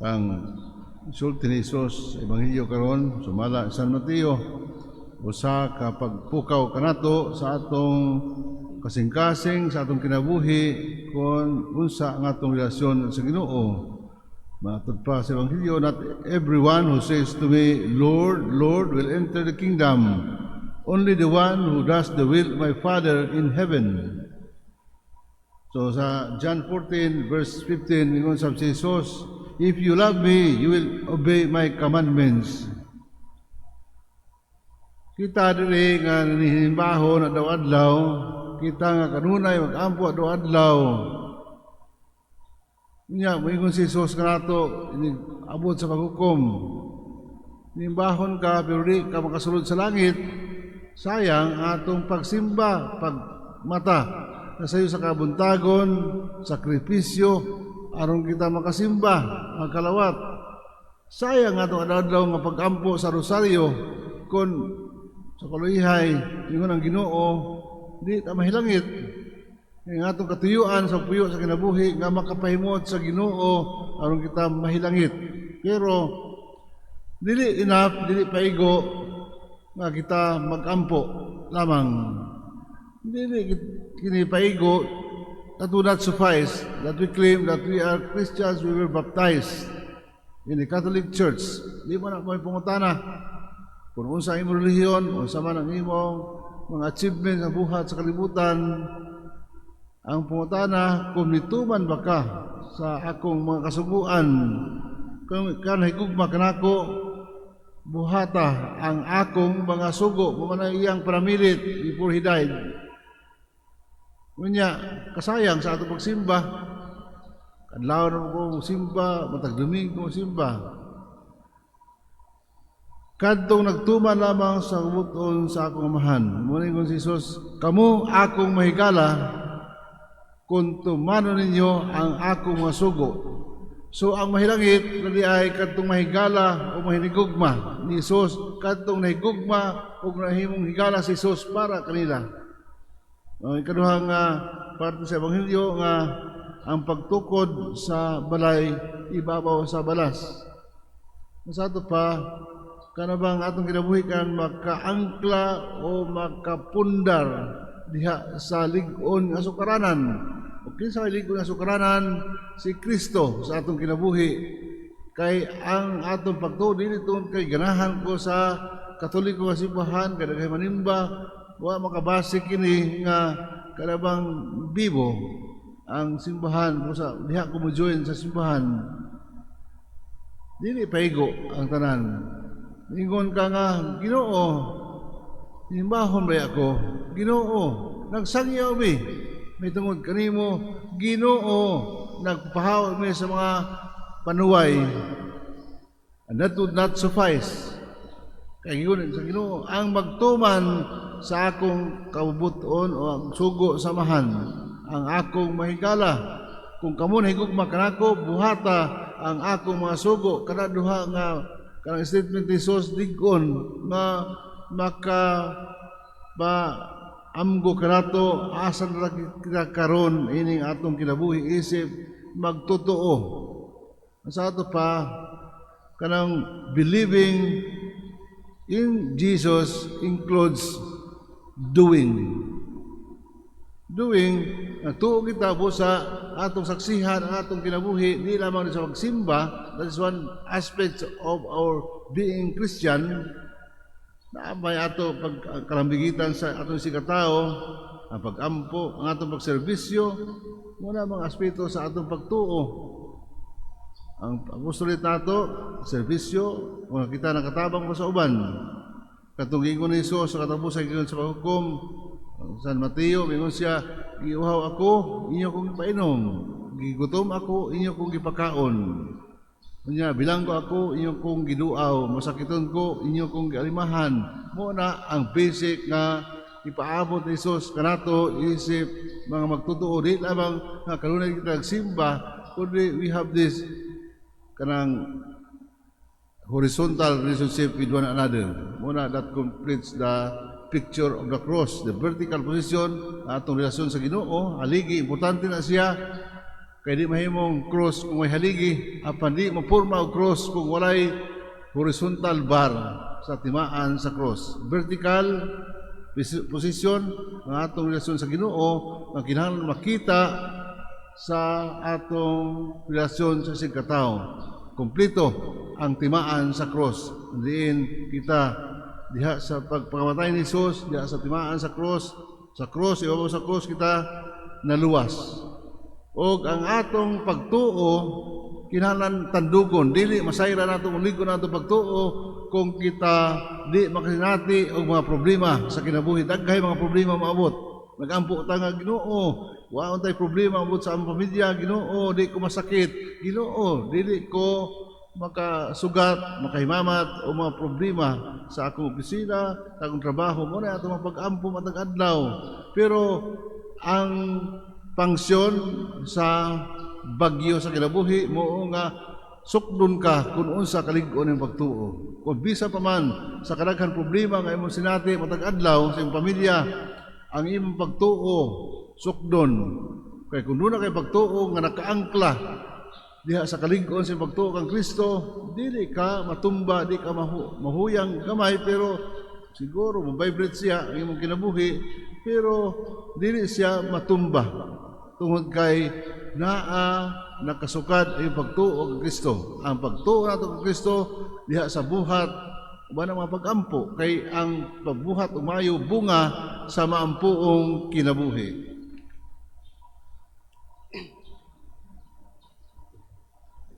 Ang sulti ni Jesus sa Ebanghelyo karon sumala San Mateo, usa ka pagpukaw kanato sa atong kasing-kasing sa atong kinabuhi kung unsa ang atong relasyon sa Ginoo. Matod pa sa Ebanghelyo, "Not everyone who says to me, 'Lord, Lord,' will enter the kingdom, only the one who does the will of my Father in heaven." So sa John 14 verse 15, ingon sa si Jesus, "If you love me, you will obey my commandments." Kita diri nga naninimbahon adlaw-adlaw, kita nga kanunay mag-ampo adlaw-adlaw. Nya, moingon si Jesus kanato, abot sa paghukom. Nimbahon ka pero di ka makasulod sa langit. Sayang ang atong pagsimba, pagmata na sayo sa kabuntagon, sakripisyo, aron kita makasimba, magkalawat. Sayang atong adlaw nga pag-ampo sa rosaryo kung sa kaluhihay, ingon ang Ginoo, di ta mahilangit. Ang atong katuyuan sa puyo sa kinabuhi nga makapahimot sa Ginoo aron kita mahilangit. Pero dili enough, dili paigo nga kita magampo lamang. Dili kini paigo, that would not suffice that we claim that we are Christians, we were baptized in the Catholic Church. Di man na mao'y pangutana. Kung unsa ang imong relihiyon, unsa man ang imong mga achievements sa buhat sa kalibutan, ang pangutana kung nituman ba ka sa akong mga kasuguan, kung ka nahigugma kanako, buhata ang akong mga sugo. Mao man iyang panamilit before he died. Unya, kasayang sa atong pagsimba. Adlaw na ko simba, matag Domingo simba. Kadtong nagtuman lamang sa kabubut-on sa akong Amahan. Mao ingon si Jesus, "Kamo akong mahigala kung tumanon ninyo ang akong mga sugo." So ang mahilangit dali ay kadtong mahigala o mahinigugma ni Jesus, kadtong nahigugma o nahimong higala si Jesus para kanila. Ang ikaduhang nga parte sa Ebanghelyo nga ang pagtukod sa balay ibabaw sa balas. Sa ato pa, kana bang atong kinabuhi kan makaangkla o makapundar diha sa lig-on nga sukaranan? O kinsa may lig-on nga sukaranan? Si Kristo sa atong kinabuhi. Kay ang atong pagtuo dili tungod kay ganahan ko sa Katoliko nga simbahan, kay daghay manimba, wa makabase kini nga kana bang bibo ang simbahan ko sa diha ko mo join sa simbahan. Dili paigo ang tanan. Ingon ka nga, "Ginoo, nimbahon ba ako? Ginoo, nagsangyaw mi. May tungod kanimo, Ginoo, nagpahaw mi sa mga panuway." And that would not suffice. Kay ingon sa Ginoo, ang magtuman sa akong kabubuton o ang sugo sa Amahan, ang akong mahigala. Kung kamo nahigugma kanako, buhata ang akong mga sugo. Kana duha nga kanang statement ni Jesus lig-on nga maka ba amgo kanato asa na kita karon ining atong kinabuhi isip magtotoo. Sa ato pa, kanang believing in Jesus includes doing. Doing, nagtuo kita po sa atong saksihan ang atong kinabuhi, di lamang sa pagsimba, that is one aspect of our being Christian, na may ato pagkalambigitan sa atong sikatao, ang pag-ampo, ang atong pagserbisyo, muna mga aspeto sa atong pagtuo. Ang apostolate nato, serbisyo, kung kita nakatabang pa sa uban. Katong giingon ni Jesus sa katapusan giingon sa paghukom, San Mateo, ingon siya, "Giuhaw ako, inyo kong ipainom. Gigutom ako, inyo kong gipakaon. Unya, bilanggo ako, inyo kong giduaw. Masakiton ko, inyo kong gialimahan." Mao na ang basic nga ipaabot ni Jesus kanato isip mga magtotoo, di lamang nga kanunay kita nagsimba, kundi we have this kanang horizontal relationship with one another. Mao na that completes the picture of the cross, the vertical position, atong relasyon sa Ginoo, haligi, importante na siya. Kay di mahimong cross kung may haligi, apan di mapurma og cross kung walay horizontal bar sa timaan sa cross. Vertical position ang atong relasyon sa Ginoo ang kinahanglan makita sa atong relasyon sa isigkatawo. Kompleto ang timaan sa cross. Diin kita diha sa pagpakamatay ni Jesus, diha sa timaan sa cross, ibabaw sa cross kita naluwas. Og ang atong pagtuo kinahanglan tandugon, dili masayra nato, mulig-on nato pagtuo kung kita di makasinati og mga problema sa kinabuhi. Daghay mga problema maabot. Nagampo ta nga, "Ginoo, wa tay problema maabot sa among pamilya. Ginoo, di ko masakit. Ginoo, dili ko makasugat, makahimamat o mga problema sa akong opisina, sa akong trabaho." Mao na atong mga pag-ampo matag adlaw. Pero ang pangsyon sa bagyo sa kinabuhi mo nga sukdon ka kung unsa kalig-on ang pagtuo. Kung bisa pa man sa kadaghan problema nga imong sinati matag adlaw sa imong pamilya, ang imong pagtuo sukdon. Kay kung duna kay pagtuo nga nakaangkla diha sa kalig-on sa imong pagtuo kang Kristo, dili ka matumba, di ka mahuyang gamay, pero siguro mo-vibrate siya ang imong kinabuhi, pero dili siya matumba tungod kay naa nakasukad ang pagtuo kang Kristo. Ang pagtuo nato kang Kristo diha sa buhat uban ang mga pag-ampo, kay ang pagbuhat umayo bunga sa maampuong kinabuhi.